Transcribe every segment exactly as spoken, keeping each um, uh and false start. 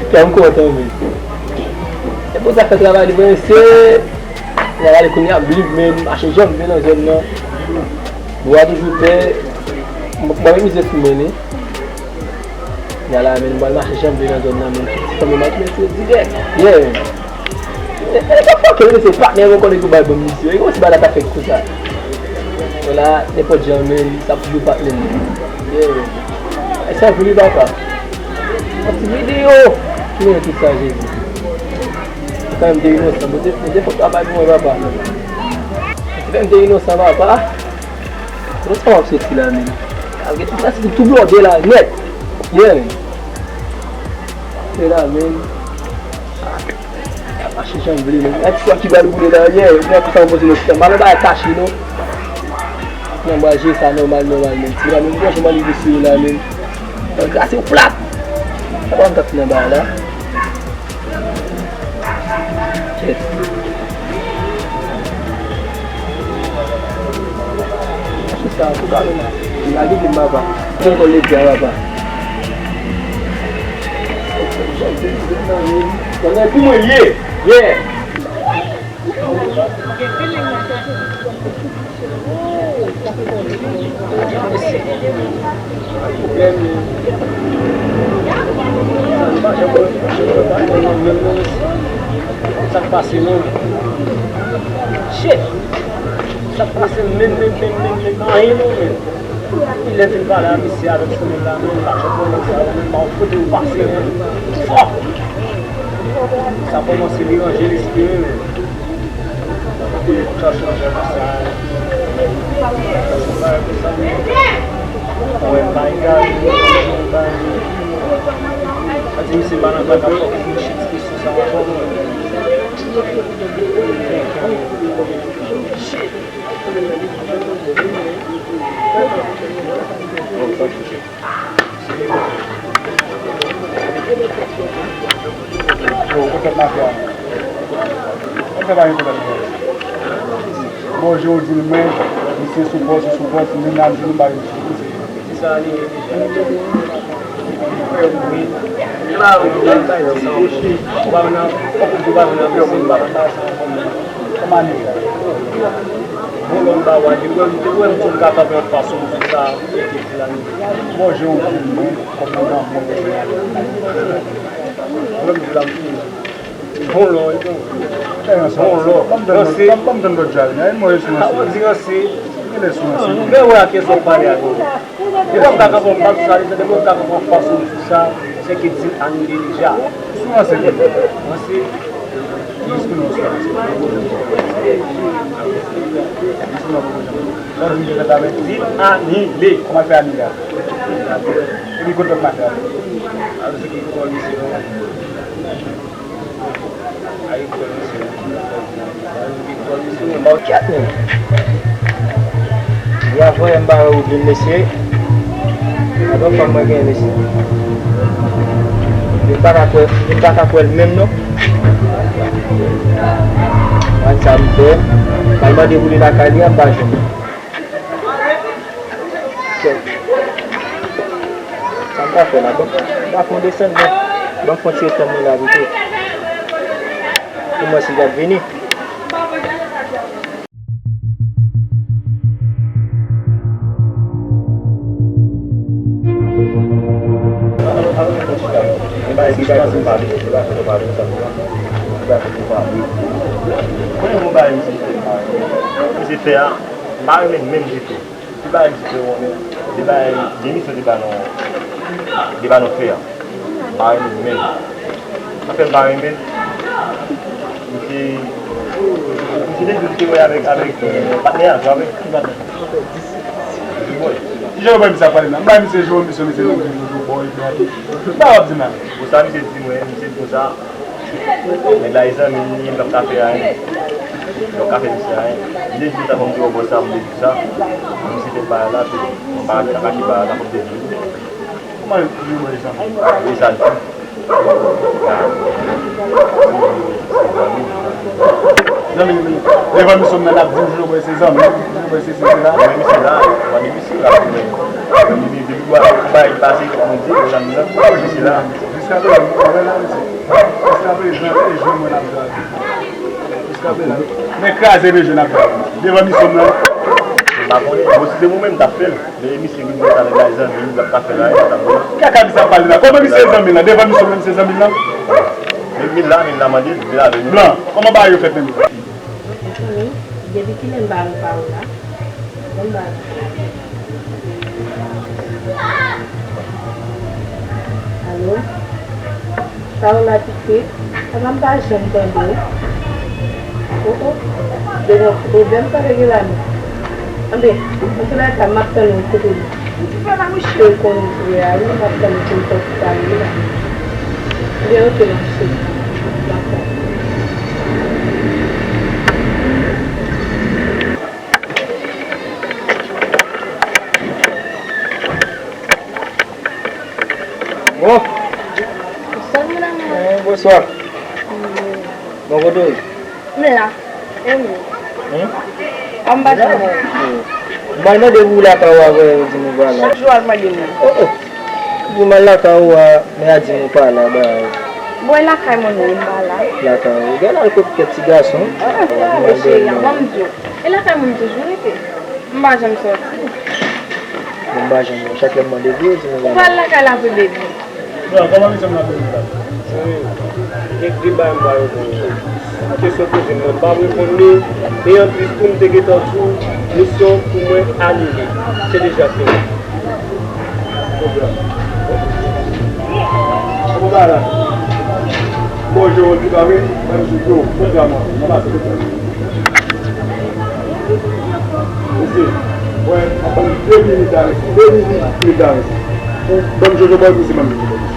Kè m kontan, men. E pou sa fè travay li, men, se, travay li kounye a, m bliv, men, mache jan m vle nan zòn nan. Bwa toujou tè. M, m ap mizye sou men li. Yala, men, m pral mache jan m vle nan zòn nan, men. Ti fanmi m ap mete dirèk. Yeah. E, e, pa fòke, men, se patnè mwen konnen ki bay ban m misye. E kòman si bagay la ta fèt konsa? Wala, nenpòt jan, men, sa ap toujou patnè m. Yeah. E sa vini, papa. Yon ti videyo. Ki mwen tout sa, Jezi. Ou fè m te inosan. Bondye, Bondye fè travay pou mwen, papa. Ou fè m te inosan, papa. Kote sa w ap soti la, men? Gade tout la, se tou blòde la, nèt. Yeah, men. Se la, men. Ap mache jan m vle, men. Gade sa ki pral boule la, yeah. Ou wè sa m poze nan sistèm. Pa nan bagay kache, non. Nan bagay je sa nòmal, nòmal, men. Ti la, men, mwen, jan m rive sou yo la, men. Nan grase yo plat. Sa pa m t ap nan bagay la. Kèt. Mache sa, an tou ka, men. Lage di m, papa. Mwen konn lè di a, papa. Konnen pou mwen ye. Yeah. Sa k pase non? Shit! Sa k pase menm, menm, menm, menm, menm, anyen non, menm. Kilè m fin pale a misye avèk semèn la, menm pa janm konn sa, menm pa kote ou pase, menm. Fò! Sa kòmanse deranje lespri m, menm. Sa chanje konsa. Sa se bagay konsa. Wè, m pa egal, m pa egal. Sa di misye pa nan bagay, fòk ou vin chit kesyon sa ankò, mwen. Shit! Yo, kote mafya? Kote pa gen kote mafya? Bon, jodi mwen, misye sou pòs, sou pòs, mwen la, misye nou pa gen. Ki sa li ye deja? Frè m, wi. E pa yon bagay sa, ou pa vin nan, ou pa vin nan, ou pa vin nan, Kòman li ye? Bon, lòt ba wa, depi wè m, depi wè m di m ka kanpe anfas yon moun sa, e ke di la nou. Bon, je ou di mwen, kòm yon moun mwen. Mwen m di la m fini. Bon lò, wi, bon. Bon lò. Ranse. Mwen di ranse. Mwen wè a kiyès w ap pale a. Depi w ap ka kanpe anfas sa, depi w ap ka kanpe anfas yon moun sa, se ke di l anile deja. Sou ranse. Ranse. Di anile. Kòman fè anile a? Epi kote lòt mafya? Alò, se ki kòlise yo. Ay, kòlise yo. Kòlise yo, ba w kèt, men. Li a voye m ba yo oubli mesye. Avan fanm mwen gen mesye. Li pa ka kwè, li pa ka kwè l menm non. Mwen sa m fè. M al mande pou li lakay li an, m pa jwenn. Kèt. Sa m ka fè la? Ban m, ban m fon desann non. Ban m fon tire tan mwen la pito. Pou mwen si l ap vini. Misye fè a, m pa renmen menm ditou. Ti bagay misye fè yo, men, ti bagay, demisyon ti ba nou, ti ba nou fè a. M pa renmen menm. Sa fè m pa renmen. Misye, misye te di li te wè avèk, avèk, eh, patnè a, avèk. Ki patnè? Ti Jewòm sa pale la. M bay misye Jewòm, misye, misye, misye, misye, boy, boy. M pa wap di nan. Pou sa misye di mwen, misye di konsa. Nèg la e zanmi m, li, m p ap ka fè ayen. M p ap ka fè misye ayen. M te di sa, fò m di w bò sa, m te di sa. Misye te bay la, tou. M pa ka kache bay la, fò m te di. Kòman li mwen e zanmi? Wi, sa l di. Zanmi, zanmi. Lè pa misye m nan ap di w, Jojo Boy se zanmi, Jojo Boy se, se, se la. Mwen, misye la, mwen, misye la, mwen. Depi, depi, depi, bay pase, fòk nou di, zanmi, zanmi, misye la. Jiskaprezan, mwen la, mesye. Jiskaprezan, e jwe mwen ap jwe avè. Jiskaprezan. Men kraze de jwe n ap jwe avè. Devan misyon m nan. M pa konnen. Bon, si se mwen menm, m t ap fè l. Men misye vin di sa, men bay zanmi, l ap ka fè la, l ap ka fè la. Kaka misye ap pale la. Kòman misye zanmi la? Devan misyon m, misye zanmi la. Men, men la, men la, mande, men la, men. Blan, kòman bagay yo fèt menm? Anthony, depi kilè m pa wè pa w la? Bon bagay. Alo? Sa w la pitit? Papa m pa janm tande w. O o. Gen yon pwoblèm sa te gen la menm. Anben, antoulèka, m ap tann ou kote l. Ou pa la mouche. Ke l konn vre a, wi, m ap tann ou pou l fè ti pale la. Anben, oke, m ap swiv. M ap tann. Bon. Salut, mon amour. Eh, bonswa. Bon, kote w ye? M la. E ou menm? Hmm? An m pa janm wè. M al mande pou lakay ou a, yo di m ou pa la. Chak jou w al mande m. Oh, oh. Pou m al lakay ou a, men a di m ou pa la, ba. Bon, e lakay mwen menm, m pa la. Lakay ou. Gade al kot kèk ti gason. Ah, ah, cheri, ban m di w. E lakay mwen m toujou rete. M pa janm sòti. Bon, m pa janm, chak lè m mande pou yo, di m ou pa la. Ou pral lakay la vre, baby. Bon, kòman misyon m nan vini la? Wi. Gen de bagay m pa reponn ou. Kesyon poze m nan, m pa reponn li. E anplis tou, m te gentan di w, misyon pou mwen anile. Se deja fini. Pwogram. Kòman bagay la? Bon, je rentre pa vre, mwen m di yo, pwogram nan, nan pase pwogram. Mesye, wè, ap ban m de minit la, mesye, de minit, mesye, dam, mesye. Pou ban m Jojo Boy, mesye, ban m Jojo Boy, mesye.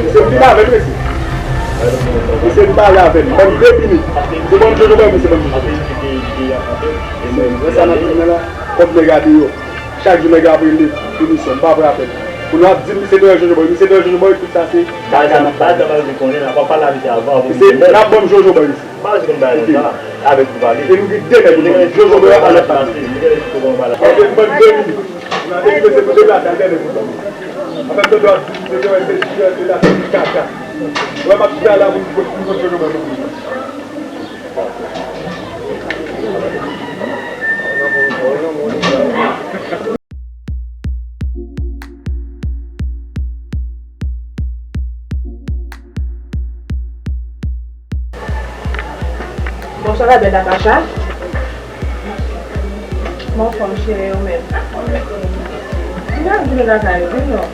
Mesye, vin avè m, mesye. Mesye, vin pale avè m. Ban m de minit. Se ban m Jojo Boy, mesye, ban m Jojo Boy. Mesye, wè sa n ap di la, kòb nèg a deyò. Chak jou nèg ap rele pou misyon, m pa pran apèl. Pou nou ap di m misye te wè Jojo Boy, misye te wè Jojo Boy, tout sa se kaka n ap pale. Baz la pa vle konnen, n ap pale avè misye avan, avan misye mèt. N ap ban m Jojo Boy, misye. Baz konn bagay sa, avèk ou pale. E nou gen de nèg nou konnen. Jojo Boy a pa nèg pase. Ok, m ban de minit. E mesye pou deplase al dènye pou ban. Apre m tande w ap di misye te wè se jiyè, se la, se kaka. Wè m ap di la pou m pot Jojo Boy. Bonswa, la belle Natacha. Kòman w fè, cheri, ou menm? M ap vin lakay ou, vin non.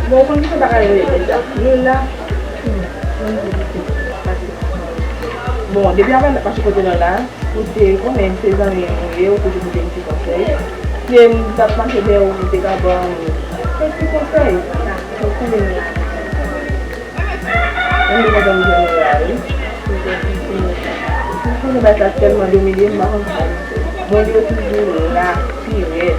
Bon, ou konn ki sa bagay yo ye deja? Lila. Hmm, bon, depi avan n t ap mache kote nou la, ou te konnen se zanmi m ou ye, ou toujou pote m ti konsèy. Si m t ap mache dèyè ou, ou te ka ban m kèk ti konsèy. Ou konnen m la. Mwen te kontan m jwenn ou la, wi. M konnen bagay sa tèlman domine m, m pa konn sa m fè. Bondye toujou la, pi rèd.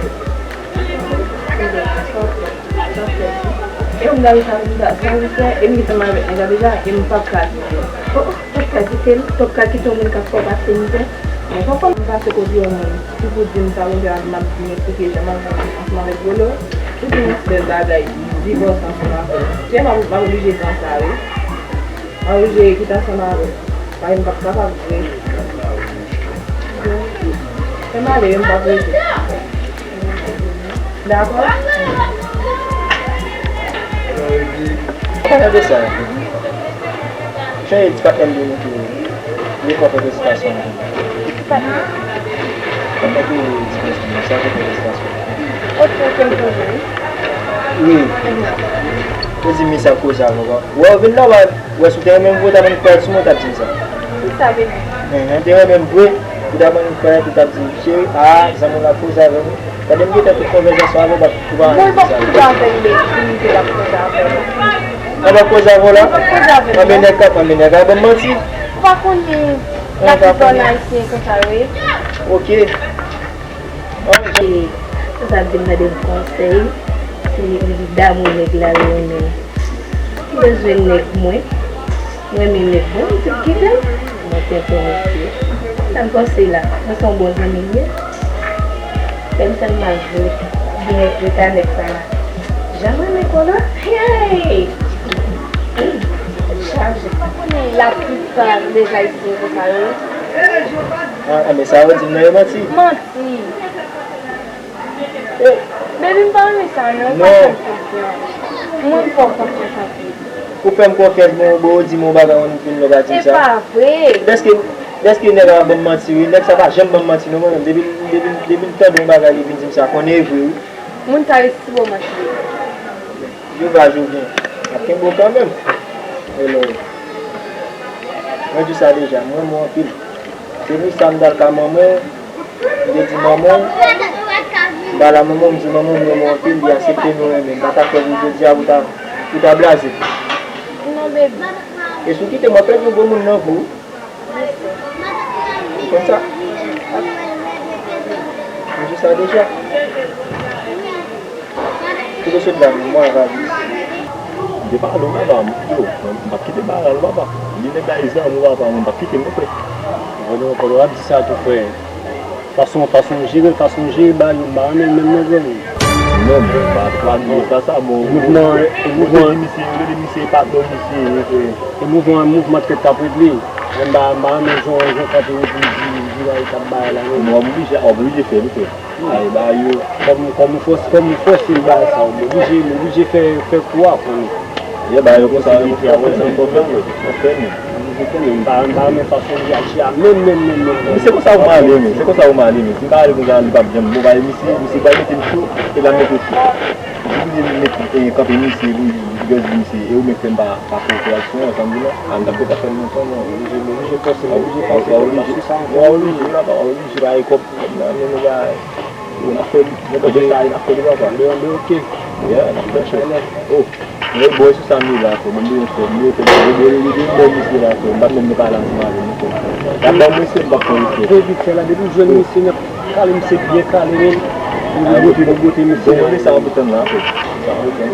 E m gade sa, sa, sa, sa, e m gentan avèk nèg la deja, e m p ap ka kite l. Oh, oh, p ap ka kite l, p ap ka kite yon moun k ap fè w pase mizè. Men fòk m pase kote yon moun ki pou di m sa, Bondye, m ap vin eksplike jan m ap viv ansanm avèk Bolo. Ou di m yon bèl bagay, divòse ansanm avè l. Se m ap, m ap oblije pran sa, wi. M ap oblije kite ansanm avè l. Paske m p ap kapab vre. Fè m ale, wi, m p ap rete. Dakò? Ou konnen de sa. Chonje ti patnè m te mete li kòfè prestasyon an. Ki patnè? Patnè ki mete ti prestasyon an, sa ki prestasyon. Ok, ok, m konprann. Wi. Mhm. Yo di m sa koze avè w. Wè, w vin la, w a, wè, si w te renmen m vre, w ta ban m kwè sou mwen, w t ap di m sa. Ki sa vle di? Enhen, te renmen m vre, ou ta ban m kwè, ou t ap di, cheri, a, zanmi w la koze avè m. Gade m gentan tout konvèsasyon avè w, ou pa, ou pa anyen di sa. Mwen p ap koze avè l, men, si m te p ap koze avè l. Mwen p ap koze avè w la? Mwen p ap koze avè l, non. Anben nèg k ap, anben nèg ap ban m manti. Ou pa konnen la ki zòn ayisyen konsa yo ye. Ok. Ok. Sa di m mande m konsèy, si li damou nèg la, li renmen. M bezwen nèg mwen. M renmen nèg mwen, m te kite l. Mwen te enterese. Sa m panse la, mwen se yon bon zanmi li ye. Fè m sèlman jwe byen jwe ka nèg sa la. Jan m renmen kòlò. Hey! Chaje. Ou pa konnen laplipa dèzayisyen konsa yo ye? Ah, ah, men sa yo di m nan yo manti. Manti. Baby, m pa renmen sa non, ou pa fè m konfyans. Mwen m fè w konfyans anpil. Ou fè m konfyans, bon, bon, ou di m yon bagay, yon moun vin lè pa di m sa. E pa vre. Dèske, dèske nèg la ban m manti, wi. Nèg sa pa janm ban m manti, non, mwen menm. Depi, depi, depi m tande yon bagay, li vin di m sa, konnen e vre, wi. Moun sa resi bon manti. Jovè a Jovyen. Ap kenbe w kanmenm. Hello. Mwen di sa deja, m renmen w anpil. Se pou sa m t al ka manman w, m te di manman w, m pa la manman w, m di manman w m renmen w anpil, li aksepte nou renmen. M pa ta fè pou jodi a pou ta, pou ta blaze. Non, baby. E si w kite m, w ap pèdi yon gwo moun nan vi w. Ou konn sa? M di sa deja. Kote w sot la menm, mwen avè w. M te pale w, papa m. Yo, m p ap kite bagay la, papa. Li nèg la e zanmi w, papa, mwen m p ap kite l, non, frè. Ou konnen ankò, w ap di sa tou, frè. Fason, fason w jere, fason w jere bagay yo, m pa renmen l menm non, zanmi. Non, men, pa, pa di sa, sa, bon. Mouvman, mouvman. Yo te di misye, yo te di misye patnè misye, frè. E mouvman, mouvman tèt k ap regle. Men m pa, m pa renmen jan, jan w kanpe ou di, di, di bagay k ap bay la, non. Non, w ap oblije, w ap oblije fè l, frè. Ay, ba yo. Kòm, kòm ou fòse, kòm ou fòse l bay sa, ou oblije, ou oblije fè, fè kou a pou li. Ye, ba yo konsa, yo konsa, konsa, konsa, konsa, konsa, konsa. M pa, m pa renmen fason li aji a, menm, menm, menm, menm, menm. Men se konsa ou male, men. Se konsa ou male, men. Si m pa ale konsa, li p ap janm bon, ba yo, misye, misye pral mete m cho, e l ap mete w cho. Ou oblije met, eh, kanpe misye, pou li, pou li di misye, e ou menm fè m pa, pa fè operasyon an, sa m di la. A, m t ap fè pa fè l lontan, non. Oblije, oblije fòse, oblije fòse. Ou oblije, ou oblije, ou oblije, ou oblije, bay kòb, kòb nan men nou, bay. Yo, n ap fè li, n ap fè li, n ap fè li, papa. Mwen, mwen, oke. Yeah, n ap fè cho. Oh, men bon, e sou sa m ye la, frè. Mwen, mwen, frè, mwen, frè, mwen, mwen, mwen, mwen, misye la, frè. M pa t menm nan pale ansanm avè l, non, frè. Y ap ban mwen, se m p ap pran, frè. Depi fè la, depi w jwenn misye, n ap Kale misye byen kale, men. Li bote, li bote misye. Bon, men sa w ap tann la, frè. Sa w ap tann.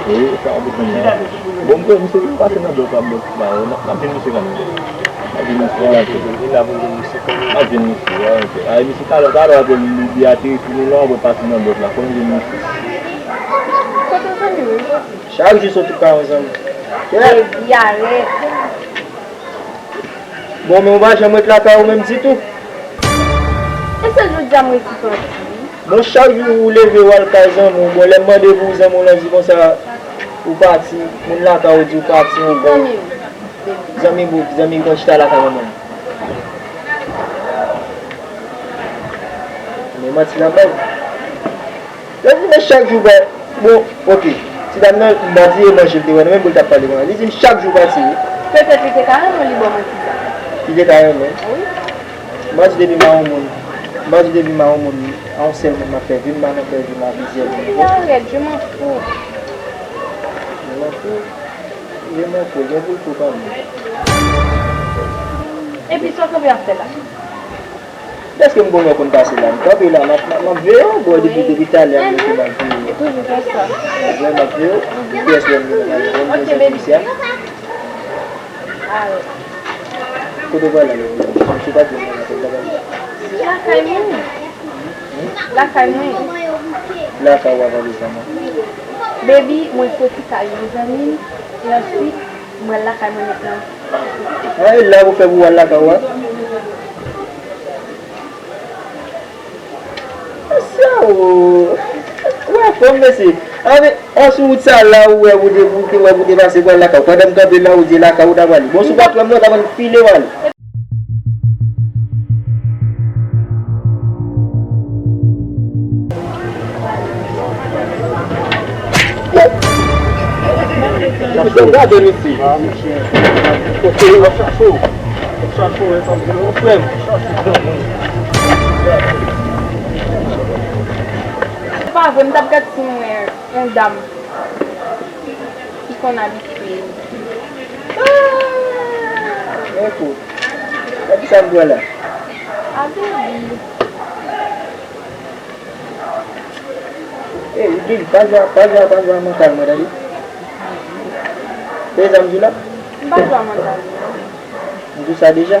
Wi, sa w ap tann la, frè. Bon, m kwè misye vin pase nan blòk la, blòk la, n ap, n ap jwenn misye kanmenm. N ap jwenn misye kanmenm. N ap jwenn misye kanmenm. N ap jwenn misye, wi, ok. Ay, misye talè, talè, apre li, li ateri sou nou la, apre pase nan blòk la, fò n jwenn misye. Kote w jwenn li, wi? Chak jou sot ou ka yon zanmi. Baby, arèt. Bon, men ou pa janm ret lakay ou menm ditou. E sèl jodi a m resi sòti. Bon, chak jou ou leve, ou al kay zanmi w. Bon, lè m mande pou ou, zanmi w lan di konsa, ou pati, moun lakay ou di ou pati, ou bon. Zanmi m, baby. Zanmi bout, zanmi konn chita lakay manman m. Men manti l ap bay. Yo di, men chak jou, bò, bon, ok. Ti dam nan, m pa di e manje l te wè, non, men pou l t ap pale konsa. Li di m chak jou pati, wi. Petèt li te ka renmen w, li ba w manti sa. Li te ka renmen? Wi. M pa di depi m a yon moun, m pa di depi m a yon moun, a yon sèl moun m ap fè vi m, m pa nan fè vi m a plizyè moun. Li arèt, je m'en fous. Je m'en fous? Je m'en fous, gen pou l fou kanmenm. Epi sa w kanpe ap fè la? Dèske m konnen w konn pase la, m kanpe la, m ap, m ap, m ap veye w, bro, depi, depi talè a, m rete m ap veye w. Toujou konsa. Vre, m ap veye w. Kiyès lè m vin nan kay la? Kote w pral la, lè w vini? Si w pa di m nan, m ap pale. Lakay mwen. Lakay mwen. Lakay w a pale sa, mwen. Baby, mwen soti kay yon zanmi m, e answit, mwen lakay mwen mentnan. A, e la pou fè pou w al lakay w a? Mesye, o. Ou anfòm, mesye. A, men, an sou wout sa la, ou wè, ou te, ou te wè, ou te pase pou al lakay w. Pandan m kanpe la, ou di lakay ou ta prale. Bon, si w pa t wè m, non, w ta konn file w ale. N ap fè w gade, mesye. Kote yo ap chache w. Ap chache w, e sa m di w, frè m. Se pa vre, m t ap gade si m wè yon dam ki konn abitye. Ah! Ekou. Gade sa m pran la. Abibi. Ey, Bill, pa jwe, pa jwe, pa jwe a mantal mwen, tande. Tande sa m di w la? M pa jwe a mantal mwen. M di w sa deja.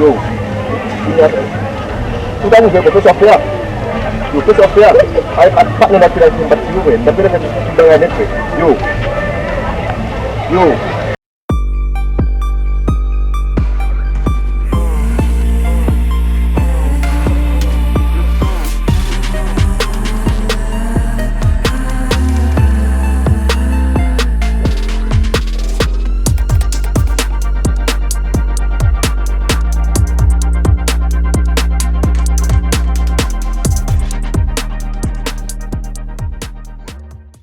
Yo. Ou ta rive, fè sa w fè a. Yo, fè sa w fè a. Ay, ak patnè n ap fè la, n ap fè yo, frè. N ap fè tout bagay nèt, frè. Yo. Yo.